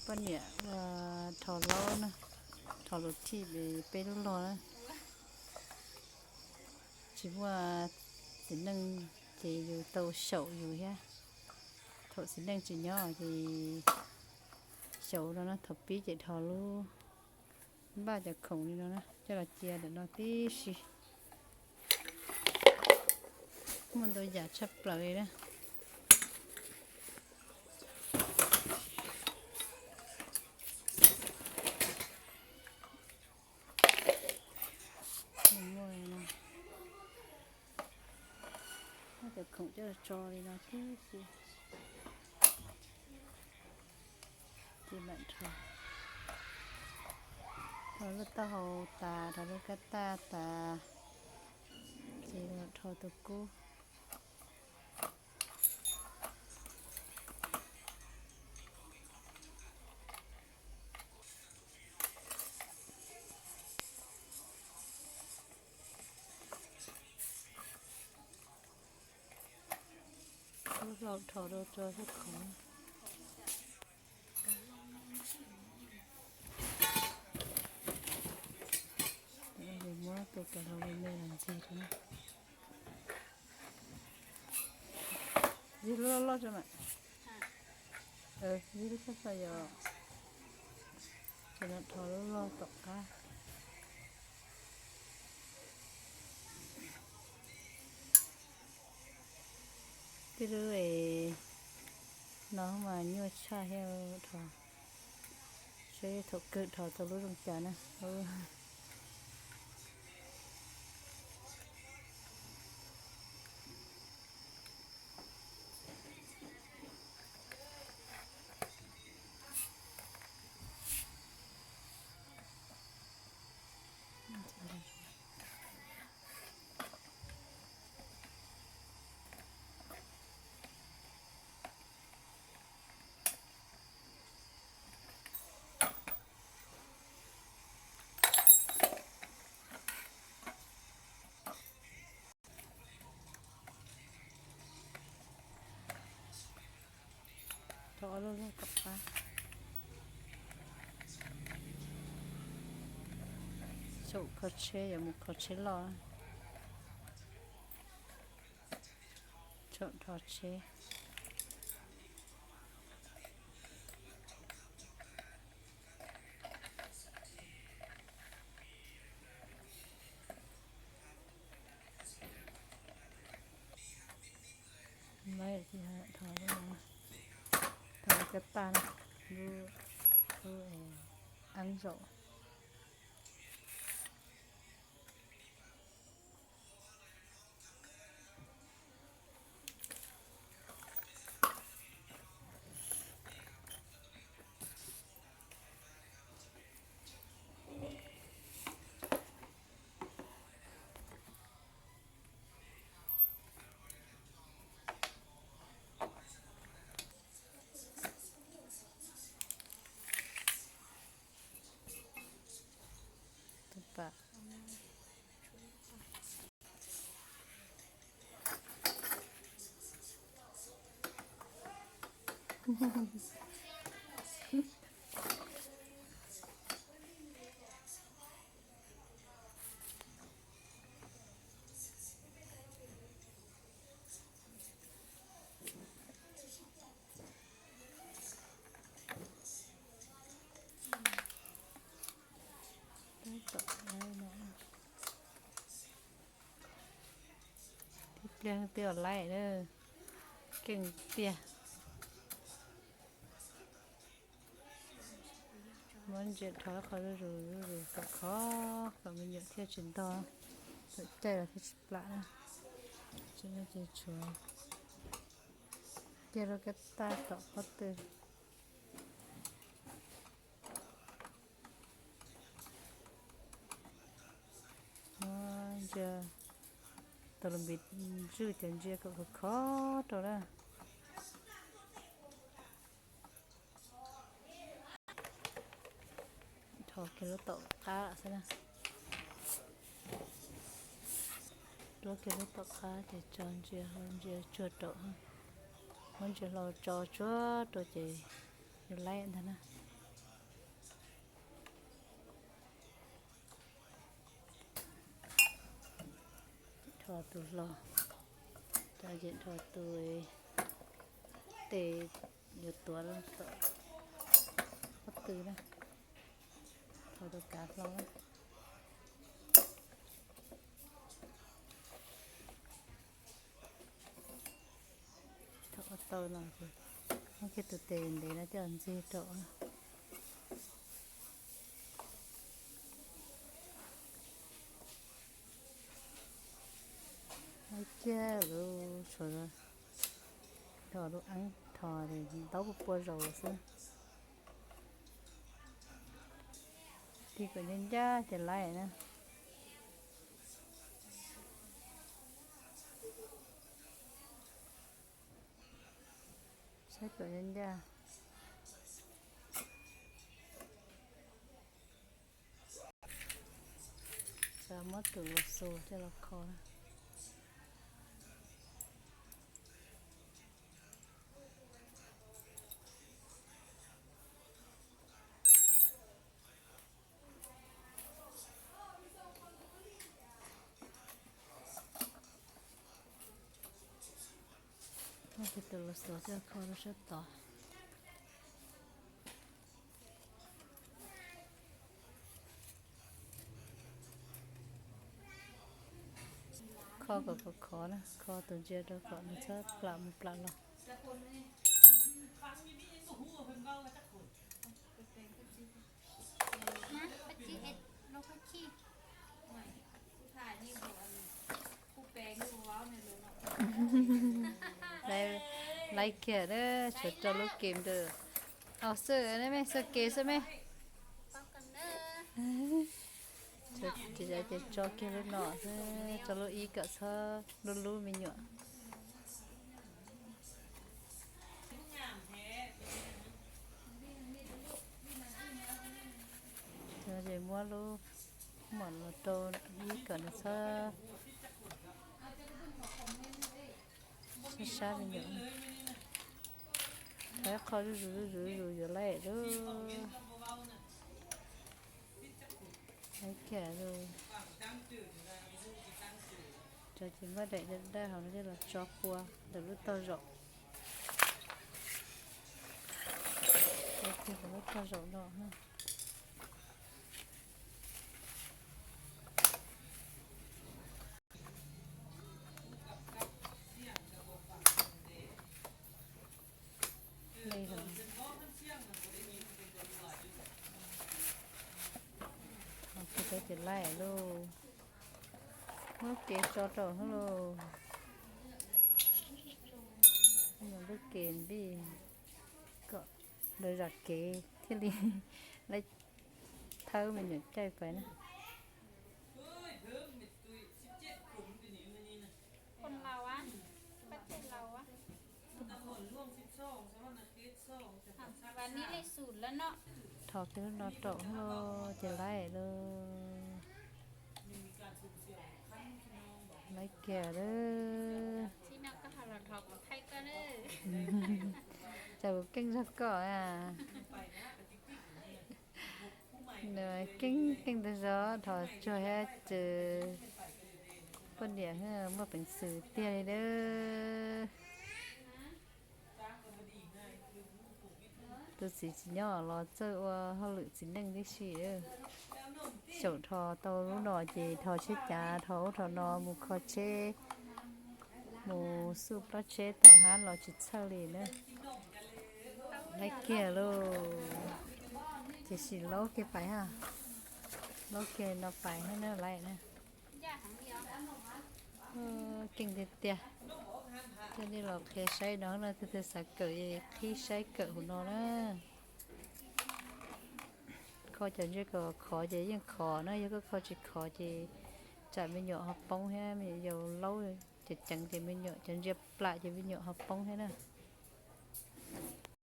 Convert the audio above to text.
Poj niam ua rho laub na, rho lus thij peb lub log na. Tsis muaj txiv neej ces yus tau xyaum yus thiab. Thaum txiv neej tsis nyob ces xyaum no na, thaum pib ces rho lub, npaj cov khoom li no na, coj los cia ntawm no tib si. Muaj ntau yam tshaj plaws li na. Muaj cov khoom coj los tso li no tib si. Ces mam rho, rho lub taub hau tas, rho lub kab taj tas, ces rho tus kub. Lub hlau rho rau tso xub khoov. Muab tus kav hlau me me los ntxig rau na. Ntxig lub loj loj tso mas. Ntxig lub tshaj tshaj yom. Ces no rho lub loj tom qab. Tij lub es no mas nyuaj tshaj thiab, rho seb thaum kawg rho tau lub zoo cas na. Rho ob lub log tom qab. Tsaum kho tsheb yuav mus kho tsheb loj. Tsaum rho tsheb. Rho cov tag na, lub, lub eeb zaum. Tus pam. Tib pliag twb laib na, keej tiag. Muab ntsia rho qhov zuj zus zuj zus kom khov kom me nyuam thiaj tsis ntog, thaum caij los thiaj tsis plam na. Tsis no ces tshuav kiag rau kab taj tom pob tw. Ntsia, tau los npis zwj ces ntsia kom khov khov rau na. Rho kiag lub tom qab xwb na. Rho kiag lub tom qab ces tso ntsia hlau ntsia tsuag rau, muab ntsia hlau tso tsuag rau ces yuav laib ntag na. Tho tus hlo, tso ces tho tus tes yuav tuav tom pob tw na, tho tus kav hlo. Thaum ua tau no ces muab kiag tus tes ntev no coj ntxig rau. Muab kiag lub tshuav, tho lub eeb tho, ntaub pua pua zaus lawm xwb. Tig kom ncaj ncaj ces laib na. Saib kom ncaj ncaj. Muab tus los xus coj los kho na. Muab tus los xus coj kho rau sab tod. Kho kom khov khov na, kho tus ntsia rau kom nws txhob plam mus plam los. Laib kiag a, tshuav rau lub kem ntawm. Au xwb ne me, xwb kev xwb me. Ces tso kiag lub no xwb, tso lub ib kom txhob lub lub me nyuam. Ces muab lub mom los rau ib kom nws txhob sab sab me nyuam. Qhov ib qho zuj zus zuj zus zuj zus yuav laib lawm. Laib kiag lawm. Tso ces muab daim daj hauv no coj los tso pua ntawm lub tog zaum. Tso kiag ntawm lub tog zaum no. Hle hauv. Ces laib lauj. Muab kev tso rau hauv lauj. Lub kev npij kom lawv zam kev thiaj li laib thawb me nyuam caij pais na. Thov kiag lub no rau lauj, ces laib lauj. Laib kiag lawm. Cas kuv keej zog koj a. Nws keej keej ntag zog, thov tsuag thiab ces poj niam muaj peev xwm tiag li lawm. Tus txiv tsis nyob los txawj ua hauj lwm txiv neej tib si. Xyaum tho tau lub no ces tho tsheb cav, tho ub tho no mus kho tsheb, mus xuj plab tsheb tom hab los tsis txhawj li na. Laib kiag lauj. Ces sim laub kiag pais ha. Laub kiag no pais hab na, laib na. Keej tiag tiag. Coj nej los qhia saib no na, tus twg xav kawm es qhib saib kawm hauv no na. Kho cov ntsia kom khov ces yeej khov na, yog koj kho tsis khov ces tsam me nyuam ho poob thiab, me nyuam yaus laub ceev ceev ces me nyuam, cov ntsia plam ces me nyuam ho poob thiab na.